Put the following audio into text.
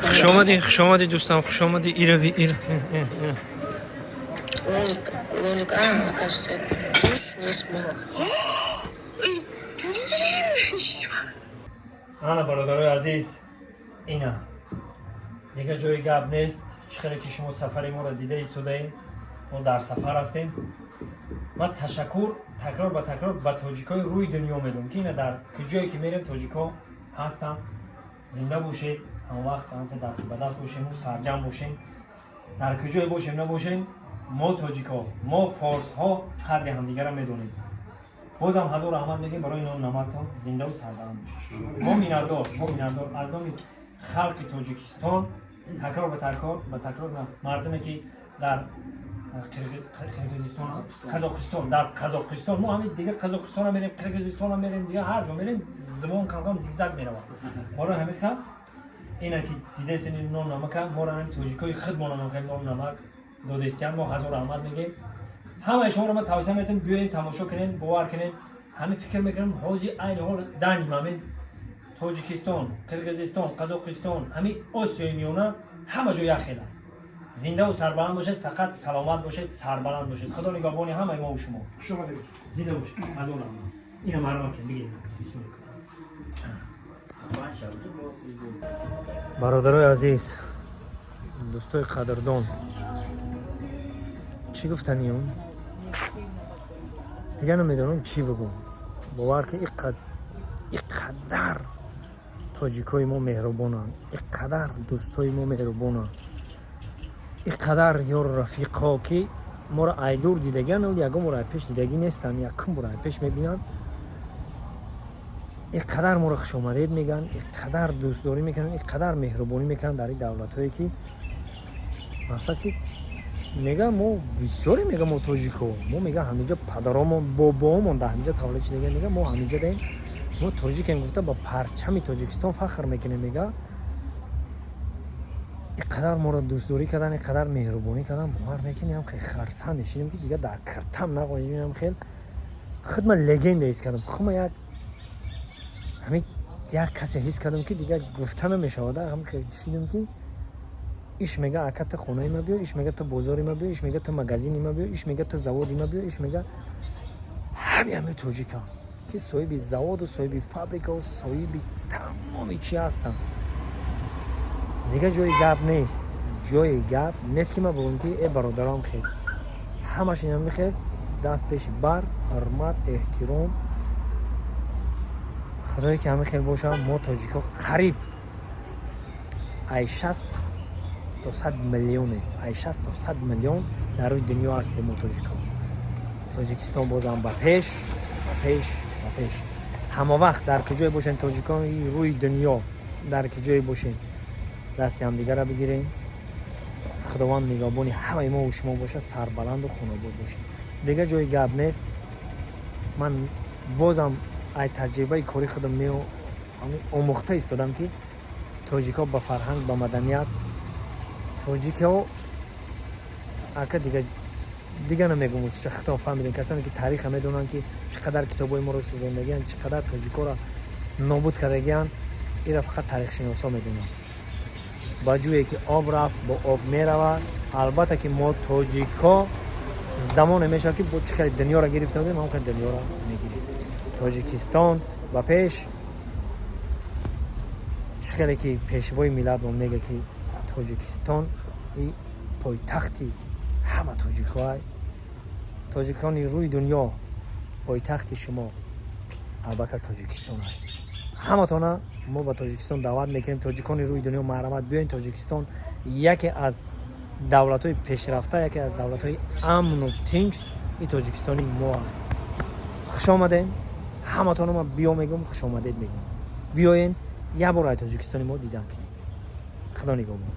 Хушомадӣ, хушомадӣ, дӯстам, хушомадӣ. Ирави, ира. Лолик, Лолик, а, оказывается, душ не смог. Блин! Ана, бародарои азиз, ина дигар ҷои гап нест. Чӣ хеле ки шумо сафари моро дида истодаем, мо дар сафар ҳастем. Ман ташаккур такрор ба такрор ба тоҷикои рӯи дунё медом, ки ина дар куҷое ки мерем, тоҷико ҳастанд. Зинда бошед, ҳамавақт ҳамта даст ба даст бошему сарҷам бошем. Дар куҷое бошем, набошем, мо тоҷико, мо форсҳо қадри ҳамдигарро медонем. Бозам ҳазор раҳмат мегем барои нону намактон. Зиндаву сарбаланд бошед. Мо миннатдор, мо миннатдор аз номи халқи Тоҷикистон, такрор ба такрор ба такрор, мардуме ки дар Қирғизистон, Қазоқистон, дар Қазоқистон, мо ҳамин дигар Қазоқистона мерем, Қирғизистона мерем, дигар ҳар ҷо мерем, забон камкам зигзаг меравад. Моро ҳамин ха ина ки дидесен, нону намака моро ҳамин тоҷикои худмона нону намак додестиян. Мо ҳазор раҳмат мегем. Ҳамаи шуморо ман тавсия метавонам, биёед, тамошо кунед, бовар кунед. Ҳамин фикр мекунам, ҳозир, айни ҳол, данный момент Тоҷикистон, Қирғизистон, Қазоқистон, ҳамин Осиёи Миёна, ҳама ҷо як хела. Зиндаву сарбаланд бошед, фақат саломат бошед, сарбаланд бошед. Худо нигаҳбони ҳамаи мову шумо. Зинда бошед, ҳазор раҳмат. Ина марҳамат кунед, бигиред. Бисмилла. Бародарои азиз, дӯстои қадрдон, чӣ гуфтаниём, дигар намедонам чӣ бигӯм. Бовар ки иқадар тоҷикои мо меҳрубонанд, иқадар дӯстои мо меҳрубонанд, иқадар ёру рафиқҳо, ки моро айдур дидагиан, ягон бор айпеш дидагӣ нестанд, якум бор айпеш мебинанд. Иқадар моро хушомадед мегӯянд, иқадар дӯстдорӣ мекунанд, иқадар меҳрубонӣ мекунанд дар ин давлатҳое ки мақсад ки мегӯям, мо бисёре мегӯям, мо тоҷико, мо мегӯям, ҳаминҷа падаромон, бобоомон дар ҳаминҷа таваллуд шудагиан. Мегӯям, мо ҳаминҷа даем, мо тоҷикем гуфта, ба парчами Тоҷикистон фахр мекунем. Мега, иқадар моро дӯстдорӣ кардан, иқадар меҳрубонӣ кардан, бовар мекунем, хел хурсанд шидем, ки дигар дар киртам нағонидем. Хел худ ман легенда ҳис кардам, худ ман як ҳамин як касе ҳис кардам, ки дигар гуфта намешавад. Ҳам хел шидем, ки иш мега, ака, ту хонаи ма биё, иш мега, ту бозори ма биё, иш мега, ту магазини ма биё, иш мега, ту заводи ма биё, иш мега, ҳами тоҷикам, ки соҳиби заводу, соҳиби фабрикаву соҳиби тамоми чи ҳастанд. Дигар ҷои гап нест, ҷои гап нест, ки ман бигӯм, ки э бародарам, хел ҳамаш инам мехел даст пеши бар, ҳурмат, эҳтиром. Худое ки ҳама хел бошам. Мо тоҷико қариб ай 60 то 100 миллионе, ай 60 то 100 миллион дар рӯи дунё ҳастем мо тоҷико. Тоҷикистон бозам ба пеш, ба пеш, ба пеш. Ҳама вақт дар куҷое бошем, тоҷикони рӯи дунё, дар куҷое бошем, дасти ҳамдигарро бигирем. Худованд нигаҳбони ҳамаи мо шумо бошад. Сарбаланду хонобод бошед. Дигар ҷои гап нест. Ман бозам ай таҷрибаи кори худам омӯхта истодам, ки тоҷикҳо ба фарҳанг, ба маданият, тоҷикҳо ака, дига дига намегум, худтон фаҳмидем. Касоне ки тариха медонанд, ки чӣ қадар китобҳои моро сӯзондагианд, чӣ қадар тоҷикҳоро нобуд кардагианд, ира фақат тарихшиносҳо медонанд. Ба ҷӯе ки об рафт, бо об меравад. Албатта ки мо тоҷикҳо замоне мешавад, ки бо чӣ хеле дунёро гирифта будем, ҳам хеле дунёро мегирем. Тоҷикистон ба пеш! Чӣ хеле ки пешвои миллатмон мега, ки Тоҷикистон и пойтахти ҳама тоҷикҳоай. Тоҷикони рӯи дунё, пойтахти шумо албатта Тоҷикистон ай. Ҳаматона мо ба Тоҷикистон даъват мекунем. Тоҷикони рӯи дунё, марҳамат, биёен Тоҷикистон, яке аз давлатҳои пешрафта, яке аз давлатҳои амну тинҷ и Тоҷикистони мо. Хуш омадем ҳаматона. Ман биё мегӯм, хушомадед мегӯм. Биёен, як бор ай Тоҷикистони мо дидан кунем. Худо нигоҳбон.